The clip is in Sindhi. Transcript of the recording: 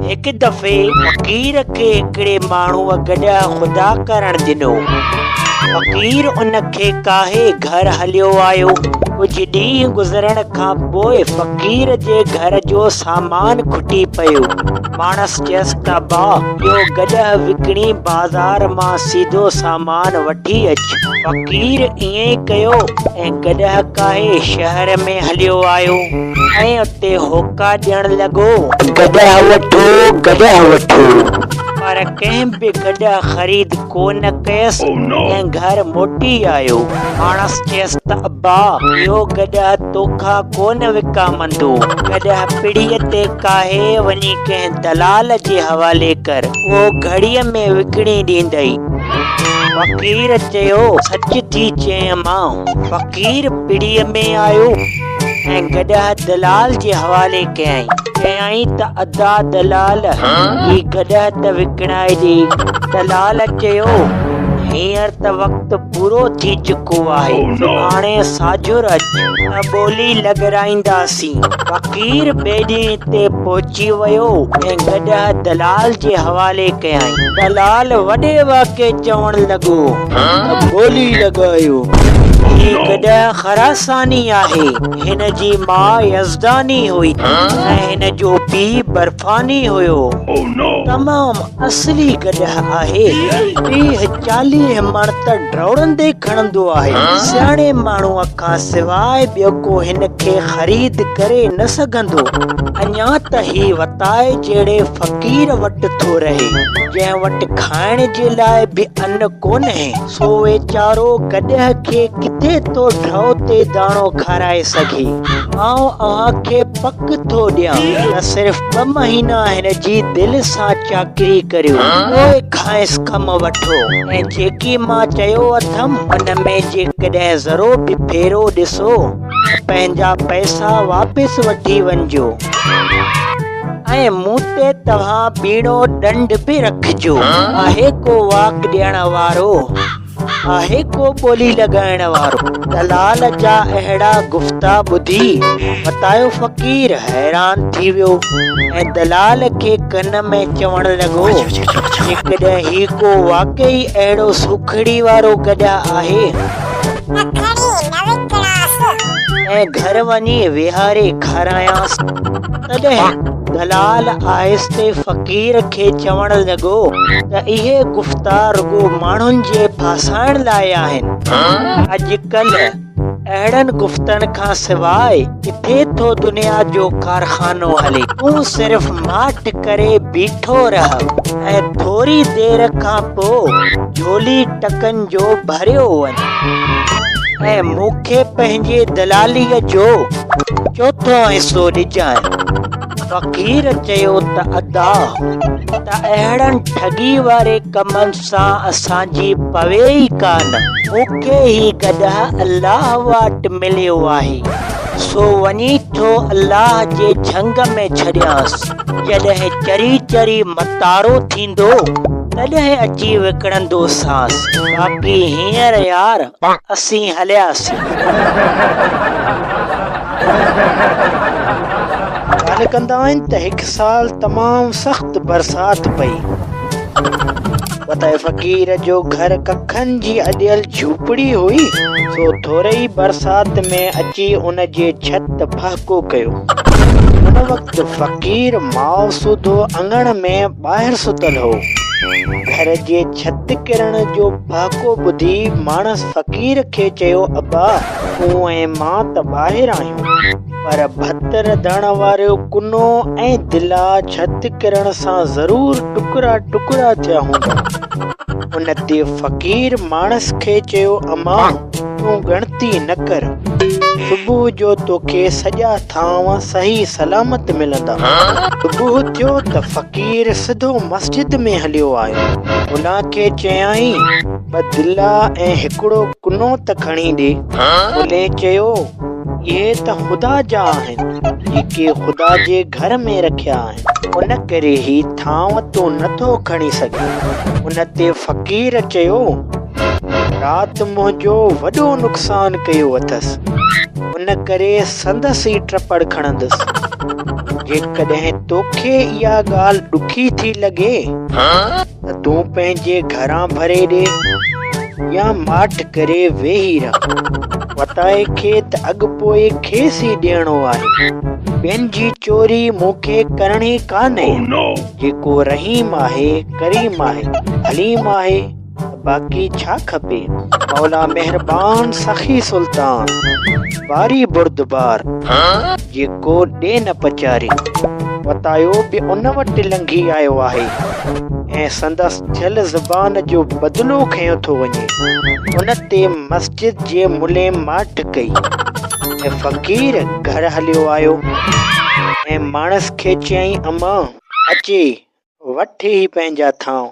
هڪ دفعي فقير کي هڪڙي ماڻهوء گڏهه خدا ڪرڻ ڏنو. فقير ان کي ڪاهي گهر هليو آيو. ڪجهه ڏينهن گذرڻ کان پوء فقير جي گهر جو سامان کٽي پيو. ماڻس چيس ته ابا، اهو گڏهه وڪڻي بازار مان سيڌو سامان وٺي اچ. فقير ائين ڪيو ۽ گڏهه ڪاهي شهر ۾ هليو آيو ۽ اتي هوڪا ڏيڻ لڳو. گڏهه وٺو، گڏهه وٺو. پر ڪنهن به گڏهه خريد ڪو نه ڪيس ۽ گهر موٽي آيو. ماڻس چيس ته ابا، اهو گڏهه توکان ڪو نه وڪامندو. گڏهه پڙيء تي ڪاهي وڃي ڪنهن دلال جي حوالي ڪر، اهو گهڙيء ۾ وڪڻي ڏيندئي. فقير چيو، سچ ٿي چئين امان. فقير پڙيء ۾ آيو ۽ گڏهه دلال جي حوالي ڪيائين. چيائين ته ادا دلال، هي گڏهه ته وڪڻائي ڏي. دلال چيو، هينئر ته وقت پورو ٿي چڪو آهي، سڀاڻي ساجهر اچ ته ٻولي لڳرائينداسين. فقير ٻئي ڏينهن تي پهچي ويو ۽ گڏهه دلال جي حوالي ڪيائين. دلال وڏي واڪي چوڻ لڳو ته ٻولي لڳايو. هي گڏهه خراساني آهي. هن جي ماء يزداني هئي ۽ هن جو پيء برفاني هيو. تمام اصلي گڏهه آهي. 30 40 مڻ ته ڊوڙندي کڻندو آهي. سياڻي ماڻهوء کان سواء ٻيو ڪو هن کي خريد ڪري نه سگهندو. اڃا ته هي وتائي جهڙي فقير وٽ ٿو رهي، جنهن وٽ کائڻ جي لاء به ان ڪونهي. سو ويچارو گڏهه کي ڪٿي ٿو ڍؤ تي داڻو کارائي سگهي. آئون اوهان کي پڪ ٿو ڏيان ته صرف ٻه مهينا هن جي دل سان چاڪري ڪريو، پوء کانئس ڪم وٺو ۽ جيڪي مان چيو اٿم، ان ۾ جيڪڏهن ذرو به ڦيرو ڏسو ته پنهنجا پئسا واپس وٺي وڃجو. ۽ مون تي توهان ٻيڻو ڏنڊ به رکجو. آهي ڪو واڪ ڏيڻ وارو؟ آهي ڪو ٻولي لڳائڻ وارو؟ دلال جا اهڙا گفتا ٻڌي وتايو فقير حيران ٿي ويو ۽ دلال کي ڪن ۾ چوڻ لڳو، جيڪڏهن هي ڪو واقعي اهڙو سوکڙي وارو گڏهه آهي، ته کڻي نه وڪڻانس. ۽ گهر وڃي ويهاري کارايانس. تڏهن دلال آهستي فقير کي چوڻ لڳو ته اهي گفتا رڳو ماڻهن جي ڦاسائڻ لاء آهن. اڄڪلهه اهڙن گفتن کان سواء ڪٿي ٿو دنيا جو ڪارخانو هلي. تون صرف ماٺ ڪري بيٺو رهه ۽ ٿوري دير کان پوء جهولي ٽڪن جو ڀريو وڃ ۽ مون کي پنهنجي دلاليء جو چوٿون حصو ڏجانء. فقير چيو ته ادا ته اهڙن ٺڳي واري ڪمن سان اسان جي پوي ئي ڪانه. مون کي هي گڏهه الله واٽ مليو آهي، سو وڃي ٿو الله جي جهنگ ۾ ڇڏيانس. جڏهن چري چري متارو ٿيندو، تڏهن اچي وڪڻندوسانس. باقي هينئر يار اسين هلياسين. ڳالهه ڪندا آهن ته هڪ سال تمام سخت برسات پئي. وتائي فقير جو گهر ڪکن جي اڏيل جهوپڙي هئي، سو ٿوري ئي برسات ۾ اچي ان جي ڇت ڦهڪو ڪيو. ان وقت فقير ماء سوڌو اڱڻ ۾ ٻاهر ستل هو. گهر جي ڇت ڪرڻ جو ڦهڪو ٻڌي ماڻس فقير کي چيو، ابا! تون ۽ مان ته ٻاهر آهيون، پر ڀت رڌڻ وارو ڪنو ۽ دلا ڇت ڪرڻ سان ضرور ٽڪرا ٽڪرا ٿيا هوندا. ان تي فقير ماڻس کي چيو، امان! تون ڳڻتي نه ڪر، صبح جو توکي سڄا ٿانو صحيح سلامت ملندا. صبح ٿيو ته فقير سڌو مسجد ۾ هليو آيو. ملان کي چيائين، ٻه دلا ۽ هڪڙو ڪنو ته کڻي ڏي. ملين چيو، اهي ته خدا جا آهن، جيڪي خدا جي گهر ۾ رکيا آهن. ان ڪري هي ٿانو تون نه ٿو کڻي سگهين. ان تي فقير چيو، رات منهنجو وڏو نقصان ڪيو اٿس، ان ڪري سندس ئي ٽپڙ کڻندس. جيڪڏهن توکي اها ڳالهه ڏکي ٿي لڳي ته تون پنهنجي گهران ڀري ڏي يا ماٺ ڪري ويهي رهه. وتائي کي ته اڳ پوء کيس ئي ڏيڻو آهي. ٻين جي چوري مون کي ڪرڻي ڪانهي. جيڪو رحيم آهي، ڪريم آهي، حليم آهي ته باقي ڇا کپي؟ مولا مهربان سخي سلطان، باري بردبار، جيڪو ڏي نه پچاري. وتايو به ان وٽ لنگهي آيو آهي ۽ سندس ٿيل زبان جو بدلو کنيو ٿو وڃي. ان تي مسجد جي ملين ماٺ ڪئي ۽ فقير گهر هليو آيو ۽ ماڻس کي چيائين امان! اچي وٺ هي پنهنجا ٿانء.